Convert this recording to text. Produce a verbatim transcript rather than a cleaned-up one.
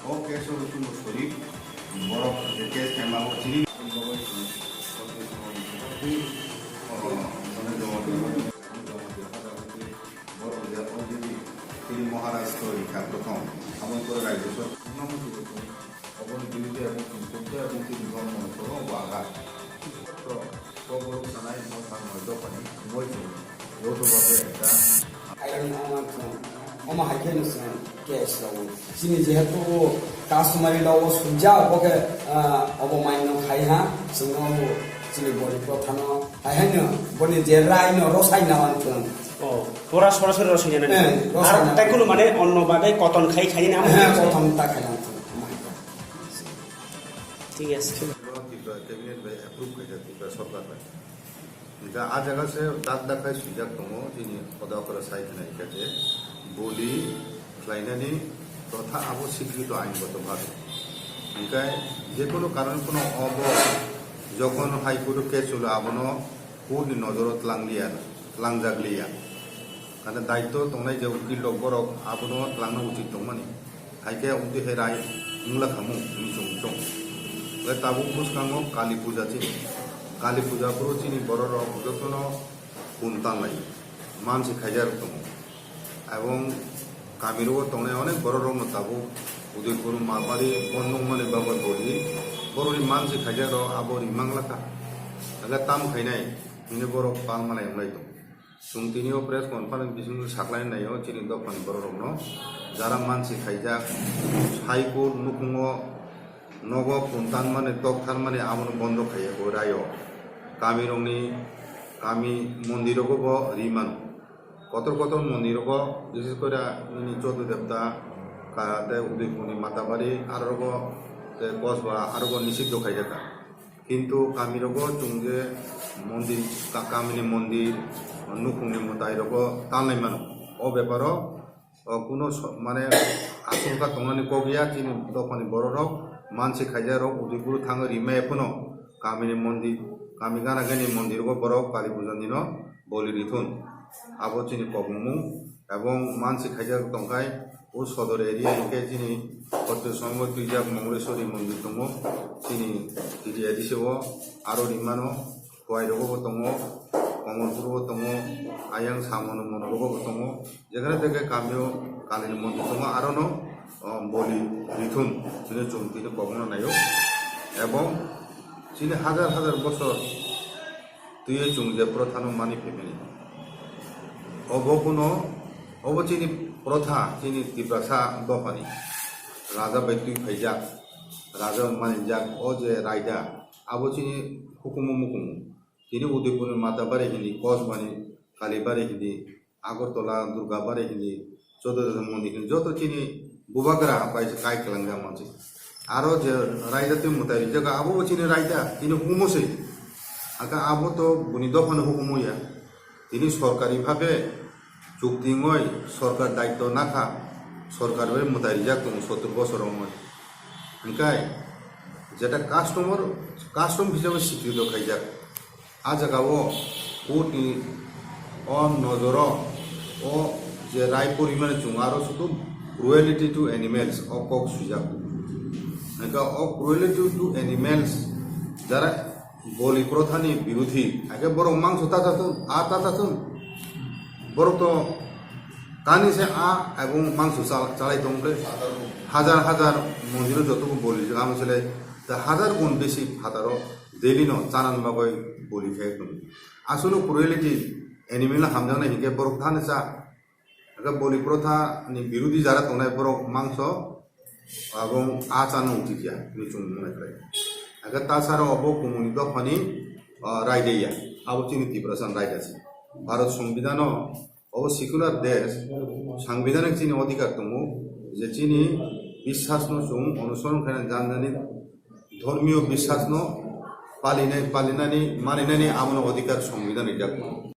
O case o chwng sori, borok je case khaima o chini. Borok je already chini Maharaj story kha prothom, abo kore Rajya Sabha. Oboni biruddhe ebong chwng kobja ebong chini dhormo ni soro bo aga. Kokborok sanai no thang noi dophani moi chwng joto babe ekta. Ayang ama chwng, ama hai khe no chwng case rao. Chini jehetu o customary law o swijak, bo khe, ah, obo main no khai ha, chwng no chini boni protha no hai hai no, boni je rai no rosai na ang chwng. Oh, pura sorasori rosai na. Eh, rosai na. Ar tai kunu mane onno babe koton khai khai na. Eh, koton ta khai na chwng. Thik ase, thik ase. Tripura cabinet bai approve khaijak, Tripura sorkar bai. Hingkhe ah jaga se dak dak khai swijak tongo, chini hoda okra sai khna hingkha je boli khlainani protha abo sikhrito aingoto bhabe. Hingkhe jekono karon phano obo jokhon High Court o case cholo abono court ni nojoro tlangliya, tlangjakliya. Hingkhe daityo tongnai je ukil rok borok abono tlangna uchit tongmani. Hai khe wngtwi hai rai wngla khamung hwnwi chwng chong. Hwnkhe tabuk bwskango Kali Puja chini. Kali Puja phuru chini borok rok jotono kun tanglai mansi khaijak rok tongo. Ebong kami rogo tongnai onek borok rokno tabuk Udaipur Mapari bondong mani bagwi boli borokni mansi khaijak rok abo rimang lakha. Hwnkhe tam khainai hwnwi borok pal manai wnglai tongo. Chwng tini o press conference bisingo saklai naio chini dophani borok rokno, jara mansi khaijak, High Court nukhungo nogo kun tanmani, tok tharmani abono bondo khaiya bo raio. Kami rokni, kami mondir rogo bo ri mano. Kotor kotor mondir rogo, bises kore nini Choddo Devta, ka-, tei Udaipurni Matabari, aro rogo, tei Kosbara, aro rogo nisiddo khaijak. Kintu kami rogo chwng je mondir, ka-, kamini mondir, nukhungni mwtai rogo tanlai mano. O beparo, o, kuno so-, mane, asongkha tongnani kok ya, chini dophani borok rok, mansi khaijak rok, Udaipur thangwi rimai phano, kamini mondir, kami gana gani mondir rogo borok Kali Puja dino boli rithun. Abo chini kokmung. Ebong mansi khaijak tongkhai, o sodor area hwnkhe chini Kotto Songbo twijak Mongreshwari mondir tongo, chini T D A D C o aro rimano, Khowai rogo bo tongo, Komolpur bo tongo, ayang Samono mono rogo bo tongo, jekhane teke kamio Kalini mondir tongo, arono, o, boli rithun, chini chwng tini kokno naio, ebong chini hajar hajar bosor twiwi chwng je prothano mani phaimani. Obo kuno, obo chini protha, chini Tiprasa dophani. Raja bai twi phaijak, raja bai manijak, o je raida, abo chini hukumu mukumu. Chini Udaipurni Matabari hindi, Kosbani, Kalibari hindi, Agartala, Durgabari hindi, Choddo Devta mondir hindi, joto chini bubagra bai se kai kwlangya mansi. Aro je raida twi mwtai rijak, abo bo chini raida, chini hukumu se. Aka abo to buni dophano hukumu ya. Tini sorkari bhabe chukti wngwi sorkar daityo nakha, sorkar bai mwtai rijak tongo sottor bosor wngwi. Hwnkhe jeta customer, custom hisabe sikri do khaijak. A jaga o court ni o nojoro o je rai porimani chwng aro sudu cruelty to animals o kok swijak. Hwnkhe o cruelty to animals jara boli prothani birodhi, hakhe borok mangso ta chathun, a ta chathun, borok to kani se a ebong mangso chal-, chalai tong ble. Hajar hajar mondir o joto bo boli amo sele ta hajar gun besi phataro. Daily no chanan bagwi boli khe tongo. Aswkno cruelty animal no hamjaknai hinkhe borok thani cha. Aka boli protha ni birodhi jara tongnai borok mangso abo a chana uchit ya hinwi chwng nuknai khlai. Aka tasaro obo kumuni dophani, ah, raida ya. Abo chini Tiprasa ni raida se. Bharat Songbidan o Obo secular desh, sangbidhanik chini odhikar tongo je chini biswasno chwng onusoron khaina, jani jani dhormiyo biswasno palinai, palinani, maninani abono odhikar sangbidhan rijak tongo.